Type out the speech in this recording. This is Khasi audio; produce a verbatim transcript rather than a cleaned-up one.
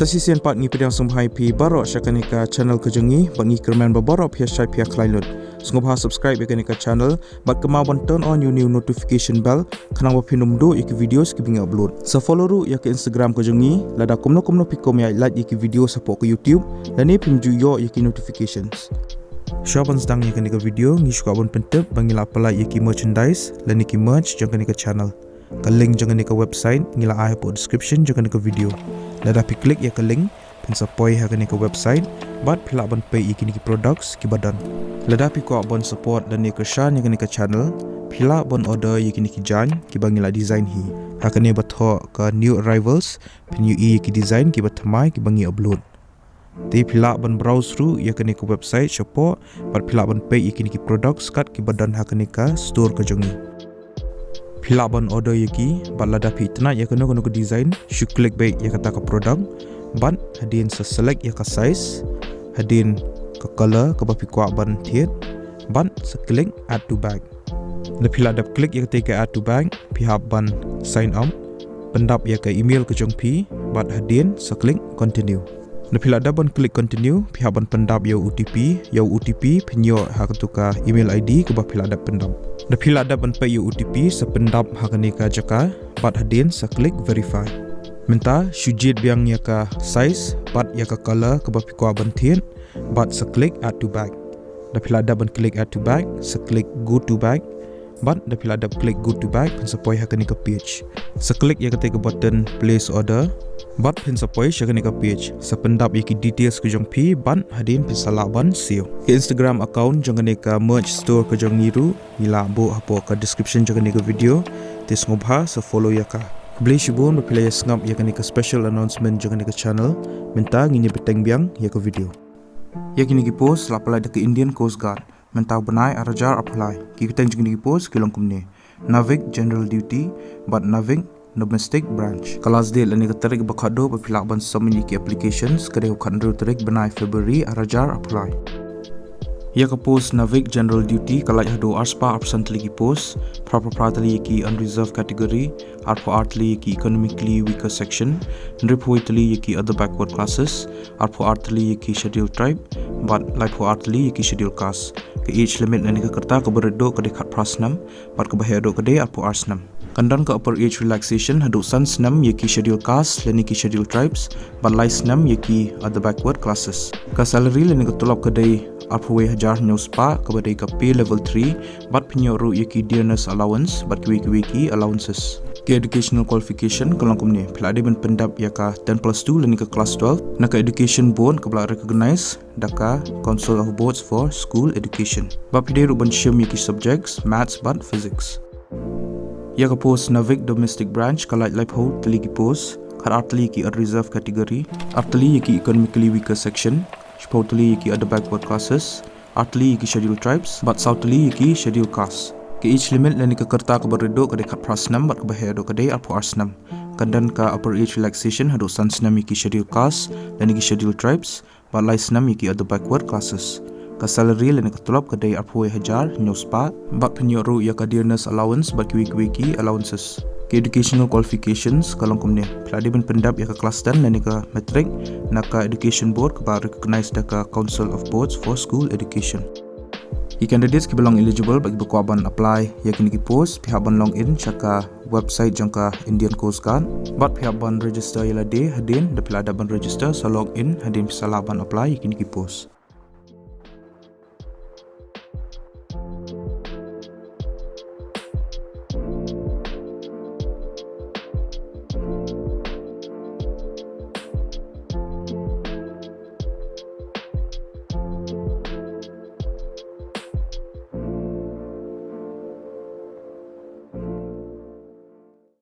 Te shisien pat ngi pdiang sngewbha ïa phi baroh sha kane ka channel ka jong ngi, bad ngi kyrmen ba baroh phi ïa shait phi ïa khlaiñ lut. Sngewbha subscribe ïa kane ka channel, bad kynmaw ban turn on ïa u new notification bell, khnang ba phin ym duh ïa ki videos kiba ngi upload. Sa follow ruh ïa ka Instagram ka jong ngi, lada kumno kumno phi kwah ban ïa like ïa ki videos hapoh ka YouTube, lane phim ju ïoh ïa ki notifications. Shuwa ban sdang ïa kane ka video, ngi shu kwah ban pyntip ba ngi la pynlait ïa ki merchandise lane ki merch jong kane ka channel. Ka link jong kane ka website ngi la ai hapoh description jong kane ka video. Lada phi click ïa ka link, phin sa poi ha kane ka website, bad phi lah ban peit ïa kine ki products kiba don. Lada phi kwah ban support lane kyrshan ïa kane ka channel, phi lah ban order ïa kine ki jaiñ kiba ngi la design hi. Ha kane ba thoh ka new arrivals, phin ïohi ïa ki design kiba thymmai kiba ngi upload. Te phi lah ban browse ruh ïa kane ka website shapoh, bad phi lah ban peit ïa kine ki products kat kiba don ha kane ka store ka jong ngi. Phi lah ban order ïa ki, bad lada phi itynnad ïa kano kano ka design, shu click beit ïa kata ka product, bad hadien sa select ïa ka size, hadien ka color kaba phi kwah ban thied, bad sa click add to bag. Lada phi la dep click ïa kata ka add to bag, phi hap ban sign up, pyndap ïa ka email ka jong phi, bad hadien sa click continue. Lada phi la dep ban click continue, phi hap ban pyndap ïa u O T P, ïa u O T P phin ïoh ha katu ka email I D kaba phi la dep pyndap. Lada phi la dep ban peit ïa u O T P, sa pyndap ha kane ka jaka, bad hadien sa click verify. Mynta shu jied biang ïa ka size, bad ïa ka color kaba phi kwah ban thied, bad sa click add to bag. Lada phi la dep ban click add to bag, sa click go to bag, bad lada phi la dep click go to bag, phin sa poi ha kane ka page. Sa click ïa kata ka button place order, bad phin sa poi sha kane ka page. Sa pyndap ïa ki details ka jong phi, bad hadien phin sa lah ban siew. Ka Instagram account jong kane ka merch store ka jong ngi ruh, ngi la buh hapoh ka description jong kane ka video. Te sngewbha sa follow ïa ka. Khublei shibun ba phi la ïa sngap ïa kane ka special announcement jong kane ka channel. Mynta ngin ïa bteng biang ïa ka video. Ïa kine ki post la pynlait da ka Indian Coast Guard. Mynta u bnai ar hajar arphew lai. Ki kyrteng jong kine ki post ki long kumne: Navik General Duty, bad Navik Domestic Branch. Ka last date lane ka tarik ba khatduh ba phi lah ban submit ïa ki applications, ka dei u khathynriew tarik bnai February ar hajar arphew lai. Ïa ka post Navik General Duty ka lait haduh arspah arphew san tylli ki post, phra phew phra tylli ïa ki unreserved category, arphew ar tylli ïa ki economically weaker section, hynriewphew tylli ïa ki other backward classes, arphew ar tylli ïa ki scheduled tribe, bad laiphew ar tylli ïa ki scheduled caste. Ka age limit lane ka rta kaba rit duh ka dei khatphra snem, bad kaba heh duh ka dei arphew ar snem. Kan don ka upper age relaxation haduh san snem ïa ki scheduled caste lane ki scheduled tribes, bad lai snem ïa ki other backward classes. Ka salary lane ka tulop ka dei arphew wei hajar hynñiew spah, kaba dei ka pay level three, bad phin ïoh ruh ïa ki dearness allowance, bad kiwei kiwei ki allowances. Ka educational qualification ka long kumne: phi la dei ban pyndap ïa ka ten plus two lane ka class twelve na ka education board kaba la recognize da ka Council of Boards for School Education. Bad phi dei ruh ban shim ïa ki subjects Maths bad Physics. Ïa ka post Navik Domestic Branch ka lait laiphew tylli ki post, khatar tylli ïa ki unreserved category, ar tylli ïa ki economically weaker section, shiphew tylli ïa ki other backward classes, ar tylli ïa ki scheduled tribes, bad saw tylli ïa ki scheduled caste. Ka age limit lane ka rta kaba rit duh ka dei khatphra snem, bad kaba heh duh ka dei arphew ar snem. Kan don ka upper age relaxation haduh san snem ïa ki scheduled caste lane ki scheduled tribes, bad lai snem ïa ki other backward classes. Ka salary lane ka tulop ka dei arphew wei hajar hynñiew spah, bad phin ïoh ruh ïa ka dearness allowance bad kiwei kiwei ki allowances. Ka educational qualifications ka long kumne: phi la dei ban pyndap ïa ka class ten lane ka matric na ka education board kaba recognize da ka Council of Boards for School Education. Ki candidates kiba long eligible bad kiba kwah ban apply ïa kine ki post, phi hap ban log in sha ka website jong ka Indian Coast Guard, bad phi hap ban register ïa lade hadien. Lada phi la dep ban register, sa log in hadien phi sa lah ban apply ïa kine ki post.